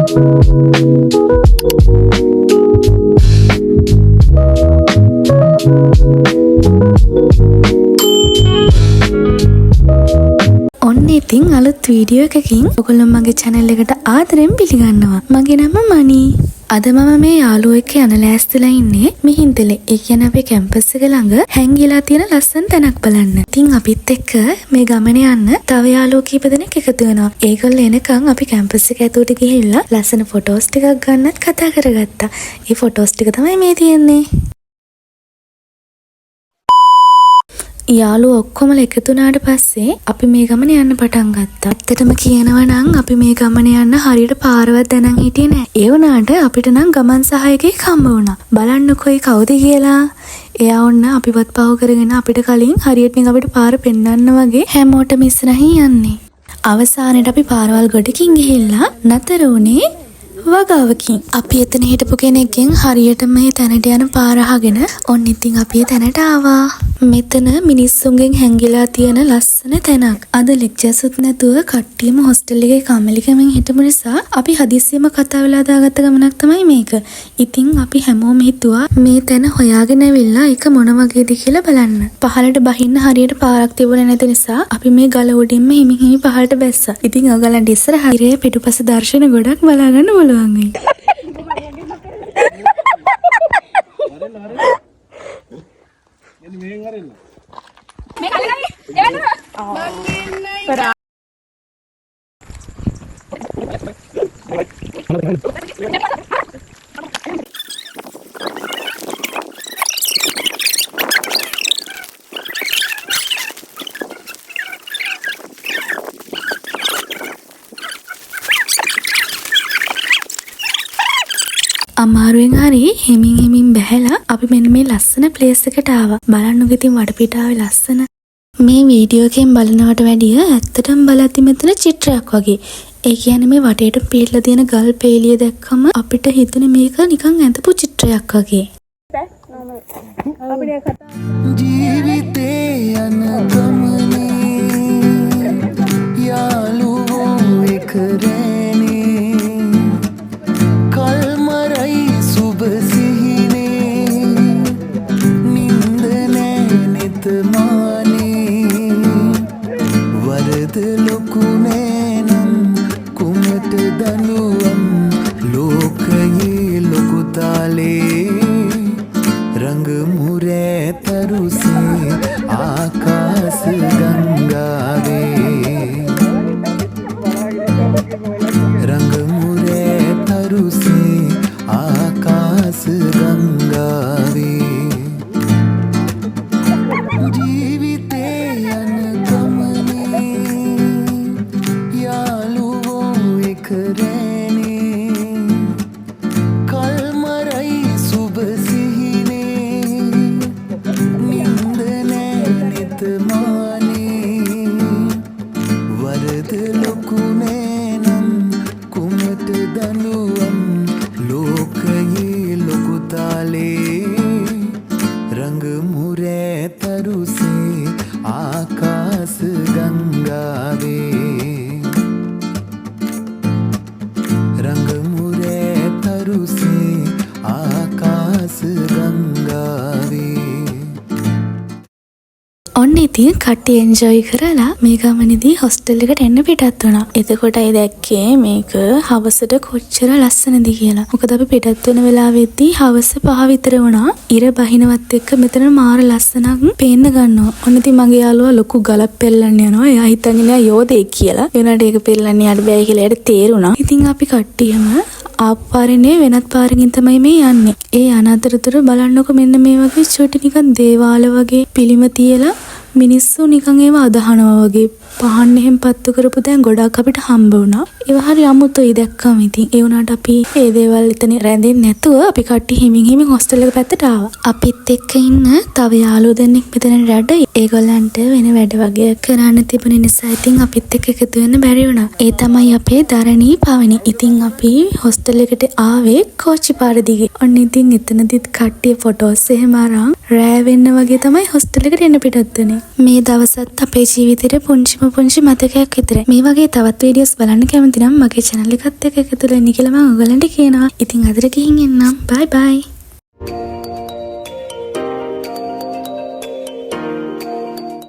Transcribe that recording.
ඔන්න ඉතින් අලුත් වීඩියෝ එකකින් ඔයගොල්ලෝ මගේ channel එකට ආදරෙන් පිළිගන්නවා. මගේ නම මනී. අද මම මේ යාළුවෝ එක්ක යන ලෑස්තිලා ඉන්නේ මිහින්තලේ. ඒ කියන්නේ අපේ කැම්පස් එක ළඟ හැංගිලා තියෙන ලස්සන තැනක් බලන්න. ඉතින් අපිත් එක්ක මේ ගමන යන්න තව යාළුවෝ කීප දෙනෙක් එකතු වෙනවා. ඒගොල්ලෝ එනකන් අපි කැම්පස් එක ඇතුළට ගිහිල්ලා ලස්සන ෆොටෝස් ටිකක් ගන්නත් කතා කරගත්තා. ඒ ෆොටෝස් ටික තමයි මේ තියෙන්නේ. යාළුවෝ ඔක්කොමලා එකතු වුණාට පස්සේ අපි මේ ගමන යන්න පටන් ගත්තා. ඇත්තටම කියනවා නම් අපි මේ ගමන යන්න හරියට පාරවත් දැනන් හිටියේ නෑ. ඒ වුණාට අපිට නම් ගමන් සහායකයෙක් හම්බ වුණා. බලන්නකෝ ඒ කවුද කියලා. එයා ඔන්න අපිවත් පහු කරගෙන අපිට කලින් හරියට නිකන් අපිට පාර පෙන්වන්න වගේ හැමෝටම ඉස්සරහින් යන්නේ. අවසානයේ අපි පාරවල් ගොඩකින් ගිහිල්ලා නතර වුණේ වගාවකින්. අපි එතන හිටපු කෙනෙක්ගෙන් හරියට මේ තැනට යන පාර අහගෙන ඔන්න ඉතින් අපි ඒ තැනට ආවා. මෙතන මිනිස්සුන්ගෙන් හැංගිලා තියෙන ලස්සන තැනක්. අද ලෙක්චර්සුත් නැතුව කට්ටියම හොස්ටල් එකේ කම්මැලිකමින් හිටපු නිසා අපි හදිස්සියෙම කතා වෙලා දාගත්ත ගමනක් තමයි මේක. ඉතින් අපි හැමෝම හිතුවා මේ තැන හොයාගෙන ඇවිල්ලා ඒක මොන වගේද කියලා බලන්න. පහළට බහින්න හරියට පාරක් තිබුණේ නැති නිසා අපි මේ ගල උඩින්ම හිමින් හිමි පහළට බැස්සා. ඉතින් ඔයගලන්ට ඉස්සරහ ඉරේ පිටුපස දර්ශන ගොඩක් බලා ගන්න පුළුවන් වෙයි. අමාරුවෙන් හරි හිමින් හිමින් බැහැලා අපි මෙන්න මේ ලස්සන ප්ලේස් එකට ආවා. බලන්නකෝ ඉතින් වටපිටාවේ ලස්සන. මේ වීඩියෝ එකෙන් බලනවට වැඩිය ඇත්තටම බලද්දි මෙතන චිත්‍රයක් වගේ. ඒ කියන්නේ මේ වටේට පිහිටලා තියෙන ගල් පේලිය දැක්කම අපිට හිතුනේ මේක නිකන් ඇඳපු චිත්‍රයක් වගේ. ජීවිතේ යන ගමනේ යාළුවෝ එක රෑනේ කල්මරයි සුබ සිහිනේ නින්ද නෑ නෙත මානේ වරද ලොකු නෑ නම් කුමට දඬුවම් ලෝකයේ ලොකු තාලේ රඟ මුරෑ තරුසේ ආකාස ගංගාවේ රඟ මුරෑ තරුසේ ආකාස ගංගාවේ ජීවිතේ යන ගමනේ යාළුවෝ එක රෑනේ කල්මරයි සුබ සිහිනේ නින්ද නෑ නෙත මානේ වරද ලොකු නෑ නම් කුමට දඬුවම් ලෝකයේ ලොකු තාලේ රඟ මුරෑ තරුසේ ආකාස ගංගාවේ රඟ මුරෑ තරුසේ ආකාස ගංගාවේ. ඔන්න ඉතින් කට්ටිය එන්ජොයි කරලා මේ ගමනේදී හොස්ටල් එකට එන්න පිටත් වුණා. එතකොටයි දැක්කේ මේක හවසට කොච්චර ලස්සනද කියලා. මොකද අපි පිටත් වෙන වෙලාවෙද්දී හවස 5 විතර වුණා. ඉර බහිනවත් එක්ක මෙතන මාර ලස්සනක් පේන්න ගන්නවා. ඔන්න ඉතින් මගේ යාළුවා ලොකු ගලක් පෙරලන්න යනවා. එයා හිතන්නේ නෑ යෝධයෙක් කියලා. ඒ වුණාට ඒක පෙරලන්න යාට බෑ කියලා එයාට තේරුණා. ඉතින් අපි කට්ටියම ආපු පාරේ වෙනත් පාරකින් තමයි මේ යන්නේ. ඒ යන අතරතුර බලන්නකො මෙන්න මේ වගේ චුටි නිකන් දේවාල වගේ පිළිම තියලා මිනිස්සු නිකන් ඒවා අදහනවා වගේ පහන් එහෙම පත්තු කරපු තැන් ගොඩක් අපිට හම්බ වුණා. ඒවා හරි අමුතුයි දැක්කම ඉතින්. ඒ වුණාට අපි ඒ දේවල් එතන රැඳෙන්නේ නැතුව අපි කට්ටිය හිමින් හිමින් හොස්ටල් එක පැත්තට ආවා. අපිත් එක්ක ඉන්න තව යාළුවෝ දෙන්නෙක් මෙතන රැඩ ඒගොල්ලන්ට වෙන වැඩ වගේ කරන්න තිබුණ නිසා ඉතින් අපිත් එක්ක එකතු වෙන්න බැරි වුණා. ඒ තමයි අපේ දරණී පවණි. ඉතින් අපි හොස්ටල් එකට ආවේ කෝච්චි පාර දිගේ. ඔන්න ඉතින් එතනදිත් කට්ටිය ෆොටෝස් එහෙම අරන් රෑ වෙන්න වගේ තමයි හොස්ටල් එකට එන්න පිටත් වුණේ. මේ දවසත් අපේ ජීවිතේට පුංචි පුංචිම පුංචි මතකයක් විතරයි. මේ වගේ තවත් වීඩියෝස් බලන්න කැමති නම් මගේ channel එකත් එක්ක එකතු වෙන්න කියලා මම ඔයගොල්ලන්ට කියනවා. ඉතින් අදට ගිහින් එන්නම්. බයි බයි.